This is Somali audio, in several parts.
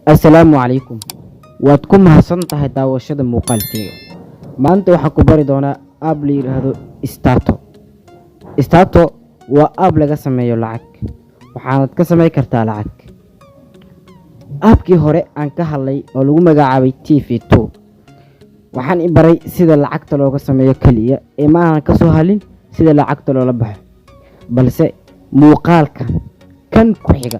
Assalaamu calaykum. Waad ku mahadsan tahay daawashada muuqaalkayga. Maanta waxaan ku bari doonaa app la yidhaahdo Stato. Stato waa app laga sameeyo lacag, waxaanad ka samayn kartaa lacag. Appkii hore aan ka hadlay oo lagu magacaabay TV2, waxaan i baray sida lacagta looga sameeyo keliya ee ma aanan kasoo hadlin sida lacagta loola baxo. Balse muuqaalka kan ku xiga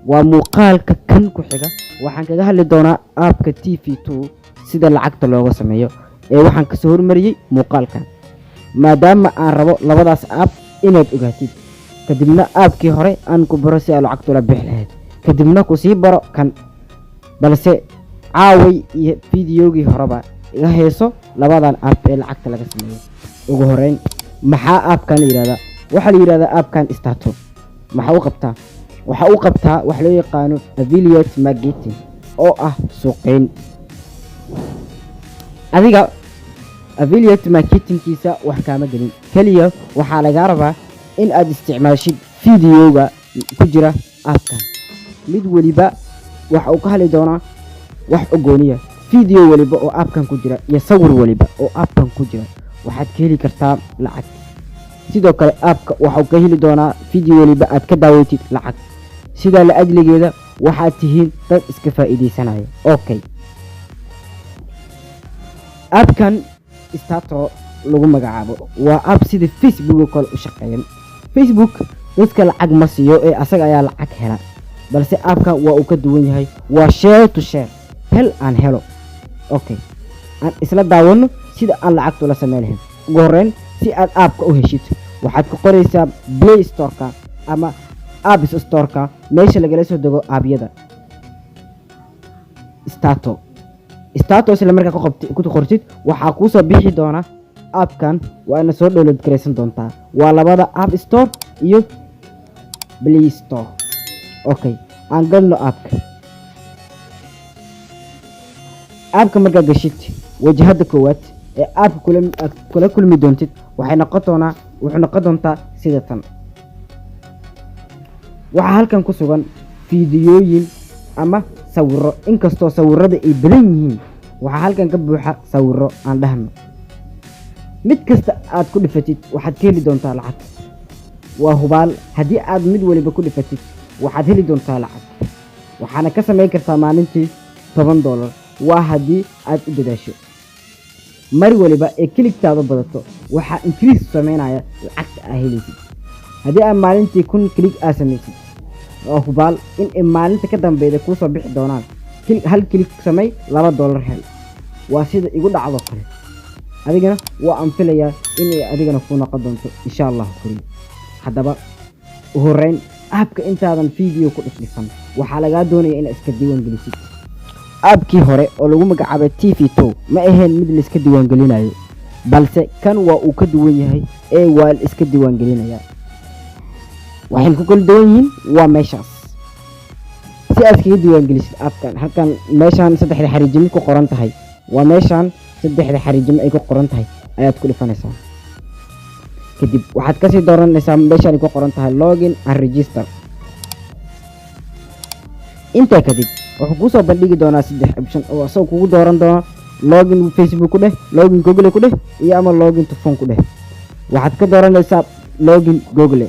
waa muuqaalka kan ku xiga, waxaan kaga hadli doonaa appka TV2 sida lacagta looga sameeyo, ee waxaan kasoo hormariyey muuqaalkan maadaama aan rabo labadaas app inaad ogaatid, kadibna appkii hore aan ku baro si aad lacagta ula bixi lahayd, kadibna kusii baro kan. Balse caaway iyo fideogii horeba iga heeso labadan app ee lacagta laga sameeyo. Ugu horeyn, maxaa appkan la yidhahdaa? Waxaa la yidhahdaa appkan Stato. Maxaa u qabtaa? Waxaa u qabtaa wax loo yaqaano affiliate marketing, oo ah suuqeyn. Adiga affiliate marketingkiisa wax kaama gelin, keliya waxaa lagaa rabaa in aad isticmaashid videoga ku jira appkan. Mid weliba waxa uu ka hadli doonaa wax ogooniya. Video weliba oo appkan ku jira iyo sawir weliba oo appkan ku jira waxaad ka heli kartaa lacag. Sidoo kale appka waxau ka heli doonaa video weliba aad ka daawatid lacag. Sidaa la ajligeeda waxaad tihiin dad iska faa'iidaysanaya. Okay, appkan Stato lagu magacaabo waa app sida Facebook oo kale u shaqeeya. Facebook dadka lacag ma siiyo ee asaga ayaa lacag hela, balse appkan waa uu ka duwan yahay. Waa share to share, hel aan helo. Okay, aan isla daawano sida aan lacagtu la sameyn lahayn. Ugu horreyn, si aad appka u heshid, waxaad ku qoraysaa Play Storeka ama Apps Storeka, meesha lagala soo dego appyada, Stato. Stato isla markaa ku qortid, waxaa kuusoo bixi doona appkan, waana soo download garaysan doontaa. Waa labada App Store iyo Play Store. Okay, aan galno appka. Appka markaa gashid, wajahada koowaad ee appka aad kula kulmi doontid waxay noqon doonaa, wuxuu noqon doontaa sida tan. Waxaa halkan ku sugan fiidiyooyin ama sawiro. Inkastoo sawirada ay badan yihiin, waxaa halkan ka buuxa sawiro. Aan dhahno mid kasta aad ku dhifatid waxaad ka heli doontaa lacag. Waa hubaal, haddii aad mid waliba ku dhifatid waxaad heli doontaa lacag, waxaana ka samayn kartaa maalintii $10. Waa haddii aad u dadaasho. Mar waliba ee clicktaada badato, waxaa increase sameynaya lacagta aa helaysid. Haddii aad maalintii 1000 click aa samaysid, waa hubaal in ay maalinta ka dambeyda kuusoo bixi doonaan hal click samey, $2 hel. Waa sida igu dhacdo kale. Adigana waa aan filayaa inay adigana kuu noqon doonto, insha Allahu kariim. Haddaba u horeyn, appka intaadan video ku dhifdhifan, waxaa lagaa doonaya inaad iska diiwaan gelisid. Appkii hore oo lagu magacaabay TV2 ma ahayn mid la iska diiwaangelinayo, balse kan waa uu ka duwan yahay ee waa la iska diiwaangelinayaa. Waxayna ku kala duwan yihiin waa meeshaas. Si aad iskaga diiwaangelisid appkan, halkan meeshaan saddexda xariijimo ku qoran tahay, waa meeshaan saddexda xariijimo ay ku qoran tahay ayaad ku dhifanaysaa. Kadib waxaad kasii dooranaysaa meeshaan ay ku qoran tahay "login and register". Intaa kadib wuxuu kuusoo bandhigi doonaa saddex option oo isagoo kugu dooran doono: login Facebook ku dheh, login Google ku dheh, iyo ama login to phone ku dheh. Waxaad ka dooranaysaa login Google,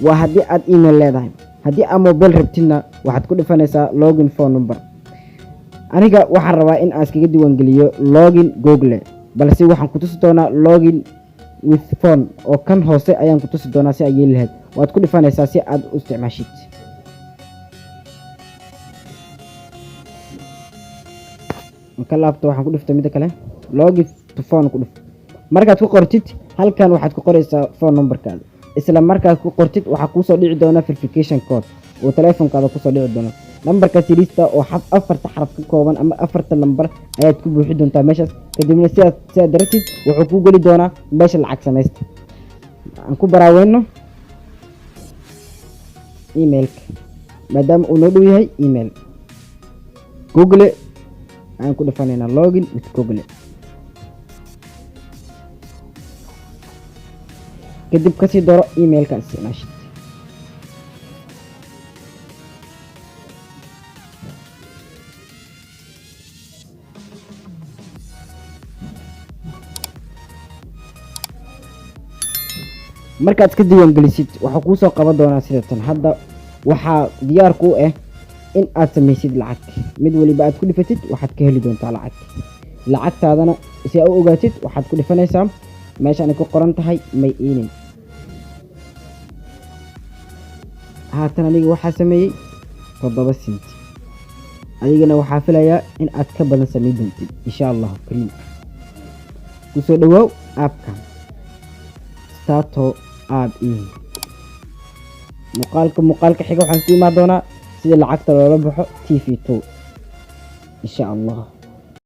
waa haddii aad email leedahay. Haddii aad mobile rabtidna, waxaad ku dhifanaysaa login phone number. Aniga waxaan rabaa in aan iskaga diiwaangeliyo login Google, balse waxaan ku tusi doonaa login with phone oo kan hoose ayaan ku tusi doonaa si aad yeeli lahayd. Waad ku dhifanaysaa si aad u isticmaashid. Ka laabto, waxaan ku dhiftay midda kale, login to phone ku dhif. Markaad ku qortid halkan, waxaad ku qoraysaa phone numberkaada. Isla markaad ku qortid, waxaa kuusoo dhici doona verification code oo telefonkaada kusoo dhici doona. Nambarka sirista oo afarta xaraf ka kooban ama afarta lambar ayaad ku buuxi doontaa meeshaas. Kadibna sidaad daratid wuxuu kuu geli doonaa meesha lacag samaysta. Aan ku baraaweyno emailka maadaama uu noo dhow yahay. Email Google ayaan ku dhifanaynaa, login with Google. Kadib kasii dooro emailka isticmaashid. Markaad iska diiwaangelisid, waxaa kuusoo qaban doonaa sida tan. Hadda waxaa diyaar kuu ah in aad samaysid lacag. Mid waliba aad ku dhifatid, waxaad ka heli doontaa lacag. Lacagtaadana si aa u ogaatid, waxaad ku dhifanaysaa meeshaan ay ku qoran tahay "My earning". Haatan aniga waxaa sameeyey 7 senti, adigana waxaa filayaa in aad ka badan samayn doontid, insha Allahu kariim. Kusoo dhawaaw appkan Starto App In. Muuqaalka xiga waxaan ku imaan doonaa sida lacagta loola baxo TV 2, insha Allah.